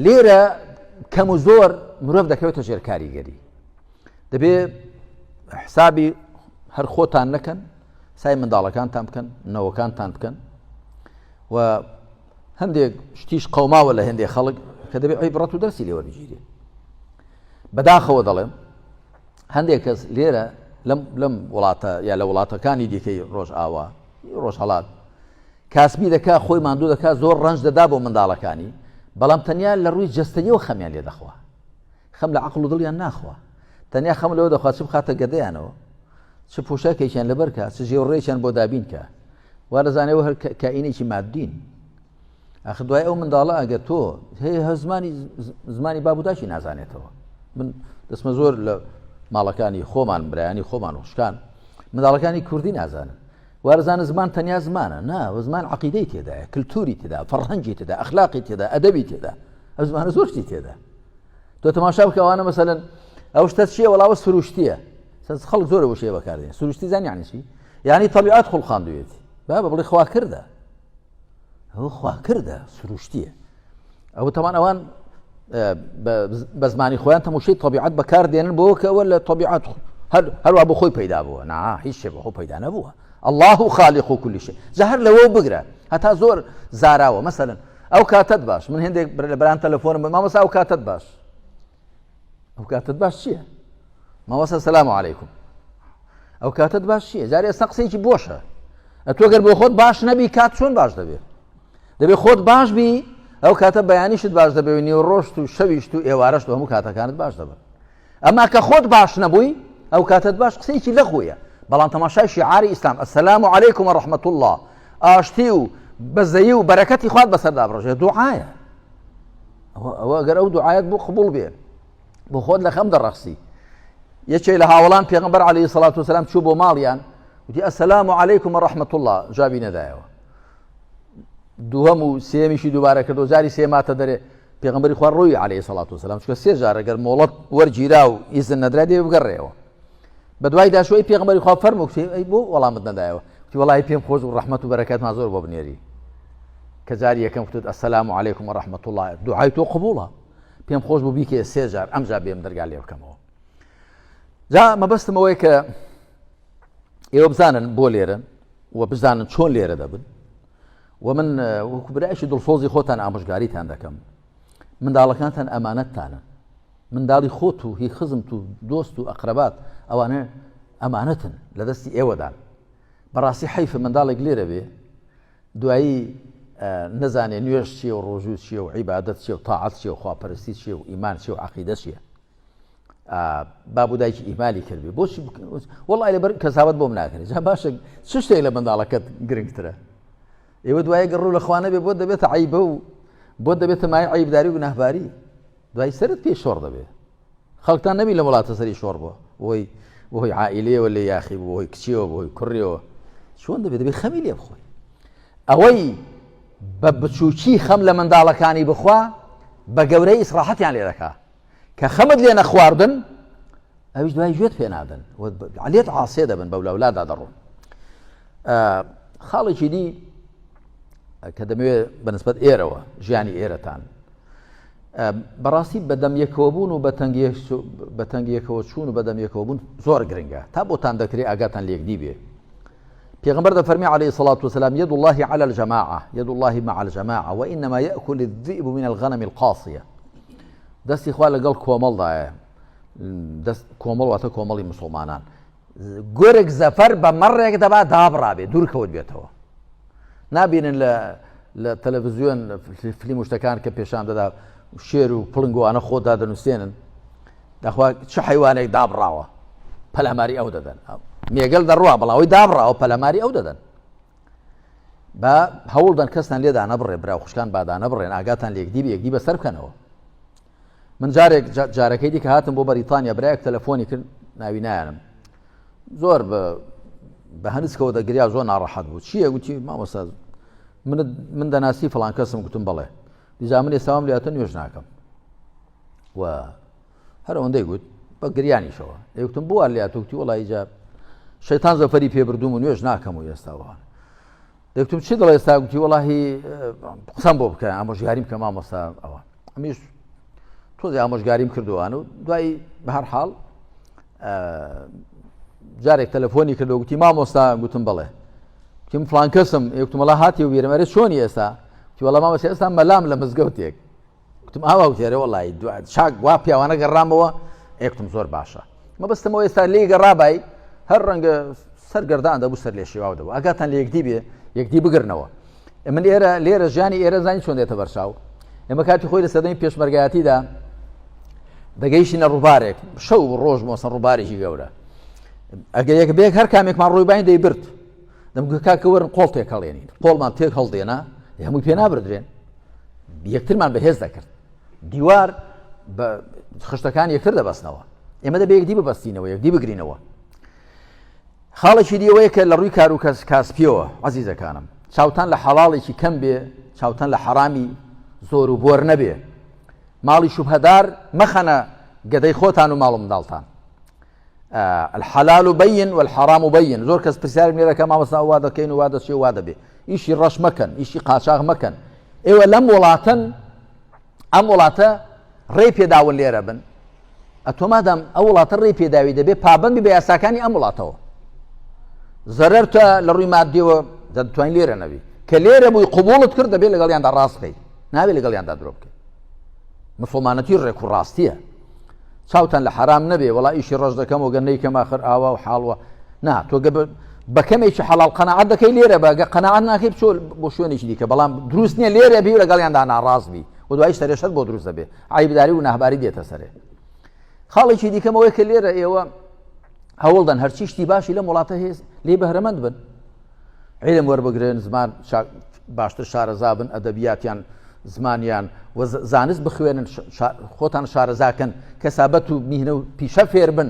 Speaker 1: لێرە کەم و زۆر مرۆڤ دەکەوێتە ژێر کاریگەری. دەبێ حسابی هەر خۆتان نەکەن، سای منداڵەکانتان بکەن، نەوەکانتان بکەن و هەندێک شتیش قەوماوە لە هەندێک خەڵک کە دەبێت عیبڕەت و دەرسی لێوەربگیرێ. بەداخەوە دەڵێم هەندێک کەس لێرە لەم لەم وڵاتە یا لە وڵاتەکانی دیکەی ڕۆژئاوا ڕۆژهەڵات کاسبی دەکا خۆی ماندوو دەکا زۆر ڕەنج دەدا بۆ منداڵەکانی بەڵام تەنیا لە ڕووی جەستەیەوە خەمیان لێ دەخوا خەم لە عقل و دڵیان ناخوا تەنیا خەم لەوە دەخوا چ بخاتە گەدەیانەوە چ پۆشاکێکیان لەبەرکە چ ژێوڕێکیان بۆ دابین کە وا دەزانێەوە هەر کائینێکی مادین ئەخ دوای ئەو منداڵە ئەگەر تۆ هەیە هە زمانی زمانی باب و داکی نازانێتەوە من دەستمە زۆر لە ماڵەکانی خۆمان برایانی خۆمان و خوشکان منداڵەکانی کوردی نازانن وارزانە زمان تەنیا زمانە نا زمان عقیدەی تێدایە کللتوری تێدا فەرهەنگی تێدا ئەخلاقی تێدا ئەدەبی تێدا ئەو زمانە زۆر شتی تێدا تۆ تەماشا بکەوانە مەسەن ئەو شتە چییە وەڵاوە سروشتیە خەڵک زۆر وشەیە بەکاردێن سروشتی زان یعنی چی یعنی تەبیعەت خوڵقاندوێتی با بڵێ خوا کردە ئەوە خواکردە سروشتیە ئەوە تەمان ئەوان بە زمانی خۆیان تەموشەی طبیعەت بەکار دێنن بۆ کە ئەوە لە طبیعەت هەروە بۆ خۆی پەیدا بووە نا هیچ شتێک بۆ خۆ پەیدا نەبووە الله خالق كل شيء جا هەر لەوە بگرە هەتا زۆر زاراوە مەسەلەن ئەو کاتت باش من هندێک لە بران تەلەفۆنم مامۆستا ئەو کاتت باش ئەو کاتت باش چییە مامۆستا سلام علیکم ئەو کاتت باش چییە جارێ ئێستا قسەیەکی بۆشە ئەتۆ گەر بۆ خۆت باش نەبی کات چۆن باش دەبێت دەبێ خۆت باش بی ئەو کاتە بەیانیشت باش دەبێ و نیوەڕۆشت و شەویشت و ئێوارەشت و هەموو کاتەکانت باش دەبن ئەما کە خۆت باش نەبووی ئەو کاتت باش قسەیەکی لەخۆیە بەڵام تەماشای شعاری ئیسلام السلام علیکم ورحمة الله ئاشتی و بەزەیی و بەرەکەتی خوات بەسەردا بڕژێ دوعاە ئەوە گەر ئەو دوعاەت بۆ قبول بێ بۆ خۆت لە خەم دەڕەخسی یەکێ لە هاوڵان پێغمبەر عەلەیهی سەڵات وسلام چوو بۆ ماڵیان وتی السلام علیکم ورحمة الله جوابی نەدایەوە دووەم و سێمیشی دووبارە کردو جاری سێ ماتە دەرێ پێغمبەری خوا ڕووی عەلەیهی سەڵات وسلام چونکە سێ جار ئەگەر مۆڵەت وەرگیرا و ئیزن نەدرا دێ بگەڕێەوە بە دوای داشوەی پێغمبەری خوا فەرموو کچێ ئەی بۆ وەڵامت نەدایەوە وتی وەڵی پێم خۆش و ڕەحمەت و بەرەکەتمان زۆر بۆ بنێری کە جاری یەکەم کوتت السلام علیکم و رحمة الله دوعای تۆ قبوڵە پێم خۆش بوو بیکێ سێ جار ئەمجا بێم دەرگا لێ بکەمەوە جا مەبەستم ئەوەیە کە ئێوە بزانن بۆ لێرن و بزانن چۆن لێرە دەبن و من وەکو برایشی دڵسۆزی خۆتان ئامۆژگاریتان دەکەم منداڵەکانتان ئەمانەتتانن منداڵی خۆت و هی خزمت و دۆست و ئەقرەبات ئەوانە ئەمانەتن لە دەستی ئێوەدان بەڕاستی حەیفە منداڵێک لێرە بێ دوایی نەزانێ نوێژ چیە و ڕۆژوو چیە و عیبادەت چیە و تاعەت چیە و خواپەرستی چیە و ئیمان چیە و عەقیدە چیە باب و دایکی ئیمالی کردبێ بۆچی وەڵی لەبەر کەسابەت بۆم ناکرێت جا باشە چ شتێک لە منداڵەکەت گرنگترە ئێوە دوای گەڕ ڕوو لە خوانە بێ بۆ دەبێتە عیبە و بۆ دەبێتە مای عیبداری و گوناهباری دوای سەرت پێ شۆڕ دەبێت خەڵکتان نەبی لە وڵاتە سەری شۆڕ بووە بۆی بۆی عائلەیەوە لێ یاخی بوو بۆی کچیەوە بۆی کوڕیەوە چۆن دەبێت دەبێت خەمی لێ بخۆی ئەوەی بە بچووکی خەم لە منداڵەکانی بخوا بە گەورەی ئیسراحەتیان لێ دەکا کە خەمت لێ نەخواردن ئەویش دوای گوێت پێ نادەن لێت عاسێ دەبن بەو لەولادا دەڕۆن خاڵێکی دی کە دەمەوێت بەنسبەت ئێرەوە ژیانی ئێرەتان بەڕاستی بەدەم یەکەوە بوون و بە تەنگ یەکەوە چوون و بەدەم یەکەوە بوون زۆر گرنگە تا بۆتان دەکرێت ئاگاتان لێکدی بێ پێغمبەر دەفەرمی عليه الصلاة والسلام يد الله على الجماعة يد الله مع الجماعة وإنما يأكل الذئب من الغنم القاصية دەستی خوا لەگەڵ کۆمەڵدایە دەست کۆمەڵ واتە کۆمەڵی مسلمانان گورگ زەفەر بە مەڕێک دەبا دابڕابێ دوور کەوت بێتەوە نابینن لە لە تەلەڤزیۆن فلیم و شتەکان کە پێشان دەدا شێر و پڵنگوانە خۆدا دەنووسێنن داخوا چ حیوانێک دابڕاوە پەلاماری ئەو دەدەن مێگەل دەڕوا بەڵاوەی دابڕاوە پەلاماری ئەو دەدەن با هەوڵدەن کەستان لێدا نەبڕێ برا خوشکان بادا نەبڕێن ئاگاتان لێکدی یەکدی بەسەر بکەنەوە من جارێک جارەکەی دیکە هاتم بۆ بەریتانیا برایەک تەلەفۆنی کرد ناوی نایەنم زۆر بە بە هەنسکەوە دەگریا زۆر ناڕەحەت بوو چییە گوتی مامۆستا من من دەناسی فڵان کەسم گوتم بەڵێ دیجا من ئێستاوام لاتە نوێژ ناکەم و هەر ئەوەندەی گوت بە گریانیشەوە ئەی گوتم بووە لاتۆ گوتی وەڵی جا شەیتان زەفەری پێبردوم و نوێژ ناکەم و ئێستاوە. دەکتم چی دەڵێ ئێستا گوتی وەڵاهی قسەم بۆ بکە ئامۆژگاریم کە مامۆستا ئەوە ئەمیش تۆزی ئامۆژگاریم کردووان و دوای بە هەر حاڵ جارێک تەلەفۆنی کردو گوتی مامۆستا گوتم بڵێ گوتیم فلان کەسم یەکتمەڵا هاتی و بیرم ئەرێ چۆنی ئێستا گوتی وەڵا مامۆستا ئێستا مەلام لە مزگەوتێک گوتم ئاوا وتێرە وەڵی چاک وا پیاوانە گەڕامەوە ئێکتم زۆر باشە مەبەستمەوە ئێستا لێی گەڕابای هەر ڕەنگە سەرگەردان دەبوو سەر لێ شێواو دەبوو ئاگاتان لە یەکدی بێ یەکدی بگرنەوە من ئێرە لێرە ژیانی ئێرە زانی چۆن دێتە بەرچاو ئێمە کاتی خۆی لە سەردەمی پێشمەرگایەتیدا دەگەیشتینە ڕووبارێک شەو و ڕۆژ مۆسە ڕووبارێکی گەورە ئەگەر یەک بێک هەر کامێکمان ڕوویبین دەیبرد دەمگوت کاکە وەرن قۆڵ تێکەڵێنین قۆڵمان تێک هەڵدێنا هەمووی پێ نابردرێن یەکترمان بەهێز دەکرد دیوار بە خشتەکان یەکتر دەبەستنەوە ئێمە دەبێ یەکدی ببەستینەوە یەکدی بگرینەوە خاڵێکی دیەوەیە کە لە ڕووی کار و کەس کاسپیەوە عزیزەکانم چاوتان لە حەڵاڵێکی کەم بێ چاوتان لە حەرامی زۆر و بۆر نەبێ ماڵی شوبهەدار مەخەنە گەدەی خۆتان و ماڵ و منداڵتان الحلال بین والحرام بین زۆر کەس پرسیارم لێ دەکە مامۆستا وا دەکەین و وا دەچێ وا دەبێ ئیشی ڕەش مەکەن ئیشی قاچاغ مەکەن ئێوە لەم وڵاتن ئەم وڵاتە ڕێی پێداون لێرە بن ئەتۆ مادام ئەو وڵاتە ڕێی پێداوی دەبێ پابندی بە یاساکانی ئەم وڵاتەوە زەرەرتە لە ڕووی مادیەوە دەتوانین لێرە نەبی کە لێرە بووی قوبوڵت کرد دەبێت لەگەڵیاندا ڕاست بکەیت نابێت لەگەڵیاندا درۆ بکەیت مسلمانەتی ڕێک و ڕاستیە چاوتان لە حەرام نەبێ وەڵا ئیشی ڕەش دەکەم و گەر نەیکەم ئاخر ئاوا و حاڵوە نا تۆ گە بە کەمێکی حەڵاڵ قەناعەت دەکەی لێرە بە گە قەناعەت ناکەی بچۆ بۆ شوێنێکی دیکە بەڵام دروست نییە لێرە بی و لەگەڵیاندا ناڕاست بی و دوایی سەرێشەت بۆ دروست دەبێ عیبداری و ناهباری دێتە سەرێ خاڵێکی دیکەم ئەوەیە کە لێرە ئێوە هەوڵدەن هەرچی شتی باشی لەم وڵاتە هێز لێ بەهرەمەند بن عیلم وەربگرن زمان باشتر شارەزا بن ئەدەبیاتیان زمانیان و زانست بخوێنن خۆتان شارەزاکەن کەسابەت و میهنە و پیشە فێر بن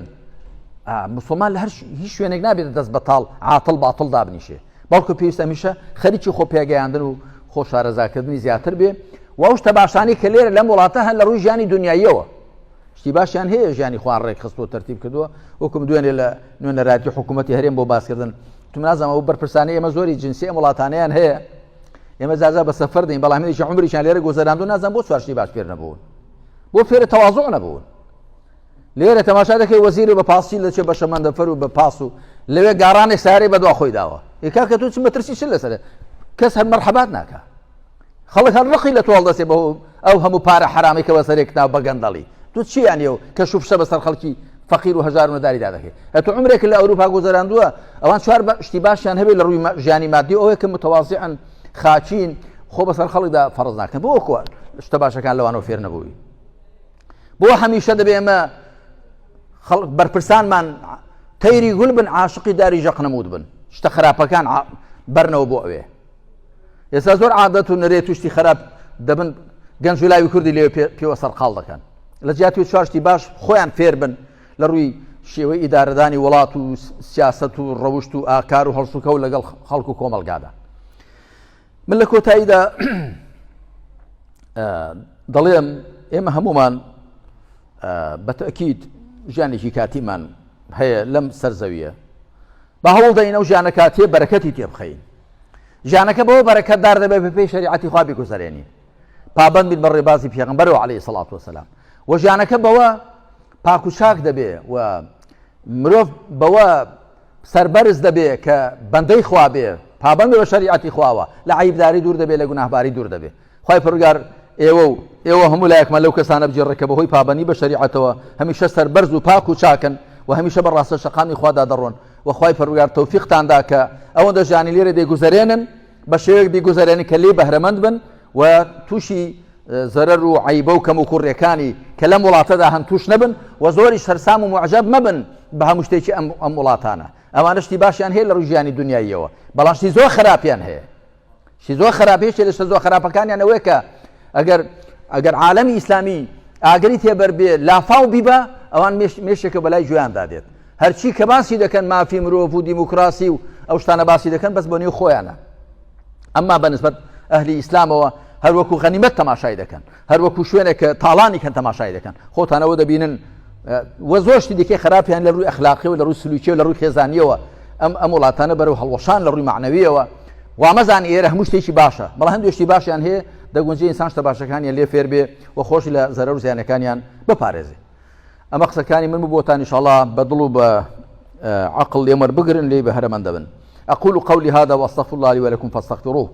Speaker 1: مسلمان لە هەر هیچ شوێنێک نابێت دەست بەتاڵ عاتڵ باتڵ دابنیشێ بەڵکو پێویستە هەمیشە خەریکی خۆ پێگەیاندن و خۆ شارەزاکردنی زیاتر بێ و ئەو شتە باشانی کە لێرە لەم وڵاتە هەن لە ڕووی ژیانی دنیاییەوە شتی باشیان هەیە ژیانی خوان ڕێکخستووە تەرتیب کردووە وەکم دوێنێ لە نوێنەرایەتی حکوومەتی هەرێم بۆ باسکردن تم نازانم ئەو بەرپرسانی ئێمە زۆری جنسی ئەم وڵاتانەیان هەیە ئێمە زازا بە سەفەر دەین بەڵام هەندێکی عمریشان لێرە گوزەراندو نازانم بۆ چوارشتی باش فێر نەبوون بۆ فێرە تەوازۆ نەبوون لێرە تەماشا دەکەی وەزیر و بە پاسی لەچێ بە شەمەندەفەر و بە پاس و لەوێ گاڕانێک سارەی بەدوا خۆی داوە یکاکە تۆ چ مەترسی چ لەسەر کەس هەر مەرحەبات ناکە خەڵک هەر ڕقی لە تۆ هەڵدەسێ بە ئەو هەموو پارە حەرامەی کە بەسەرێک ناو بە گەندەڵی تۆ چیان یو کە شوفشە بەسەر خەڵکی فەقیر و هەژار و نەداریدا دەکەی ئەتۆ عمرێک لە ئەوروپا گوزەراندووە ئەوان چوار شتی باشیان هەبێت لە ڕووی ژیانی مادی ئەوەیە کە متەوازیعن خاچین خۆ بەسەر خەڵکدا فەرز ناکەن بۆ کۆ شتە باشەکان لەوانەوە فێر نەبووی بۆ هەمیشە دەبێ ئێمە خەڵک بەرپرسانمان تەیری گول بن عاشقی داری ژەقنەموت بن شتە خراپەکان بەرنەوە بۆ ئەوێ ئێستا زۆر عادەت و نەرێت و شتی خراپ دەبن گەنج و لاوی کوردی لێ پێوە سەرقاڵ دەکەن لە جیاتی چوارشتی باش خۆیان فێر بن لە ڕووی شێوەی ئیدارەدانی وڵات و سیاست و ڕەوشت و ئاکار و هەڵسوکە و لەگەڵ خەڵک و کۆمەلگادا من لە کۆتاییدا دەڵێم ئێمە هەمومان بەتەکیید ژیانێکی کاتیمان هەیە لەم سەرزەویە بە هەوڵدەین ئەو ژیانە کاتیە بەرەکەتی تێبخەین ژیانەکە بەوە بەرەکەتدار دەبێت بەپێی شەریعەتی خوا بیگوزەرێنین پابەند بین بە ڕێبازی پێغەمبەرەوە عەلەیهی سەڵات وەسەلام و ژیانەکە بەوە پاک و چاک دەبێ و مرۆڤ بەوە سەربەرز دەبێ کە بەندەی خوا بێ پابەند بە شەریعەتی خواوە لە عیبداری دوور دەبێ لە گوناهباری دوور دەبێ خوای پەروەردگار ئێوە و ئێوە هەموو لایەکمان لەو کەسانە بگێڕێ کە بەهۆی پابەندی بە شەریعەتەوە هەمیشە سەربەرز و پاک و چاکن و هەمیشە بە ڕاستە شەقامی خوادا دەڕۆن و خوای پەروەردگار تەوفیقتان دا کە ئەوەندە ژیانی لێرە دەیگوزەرێنن بە شێوەیەک بیگوزەرێنن کە لێی بەهرەمەند بن و تووشی زەرەر و عیبە و کەم و کوڕیەکانی کە لەم وڵاتەدا هەن توش نەبن و زۆری سەرسام و معجب مەبن بە هەموو شتێکی ئەم ئەم وڵاتانە ئەوانە شتی باشیان هەیە لە ڕووی ژیانی دنیاییەوە بەڵام شتی زۆر خراپیان هەیە شتی زۆر خراپ یەکێ لە شتە زۆر خراپەکانیان ئەوەیە کە ئەگەر ئەگەر عالەمی ئیسلامی ئاگری تێبەر بێ لافاو بیبا ئەوان مێشێکە بەلای گوێیاندا دێت هەرچی کە باسی دەکەن مافی مرۆڤ و دیموکراسی و ئەو شتانە باسی دەکەن بەس بۆ نێو خۆیانە ئەمما بە نسبەت ئەهلی ئیسلامەوە هەروەکو غەنیمەت تەماشای دەکەن هەروەکو شوێنێک کە تاڵانی کەن تەماشای دەکەن خۆتانەوە دەبینن وە زۆر شتی دیکەی خراپیان لە ڕووی ئەخلاقی و لە ڕووی سلوکی و لە ڕووی خێزانیەوە ئەم ئەم وڵاتانە بەرەو هەڵوەشان لە ڕووی معنەویەوە. وامەزان ئێرە هەموو شتێکی باشە بەڵام هەندێک شتی باشیان هەیە دەگونجێ ئینسان شتە باشەکانیان لێ فێر بێ و خۆشی لە زەرەر و زیانەکانیان بپارێزێ. ئەمە قسەکانی من بوو بۆتان ئینشاءاللە بە دڵ و بە عەقڵ لێم وەربگرن لێی بەهرەمەند دەبن. أقول قولي هذا وأستغفر الله لي ولكم فاستغفروه.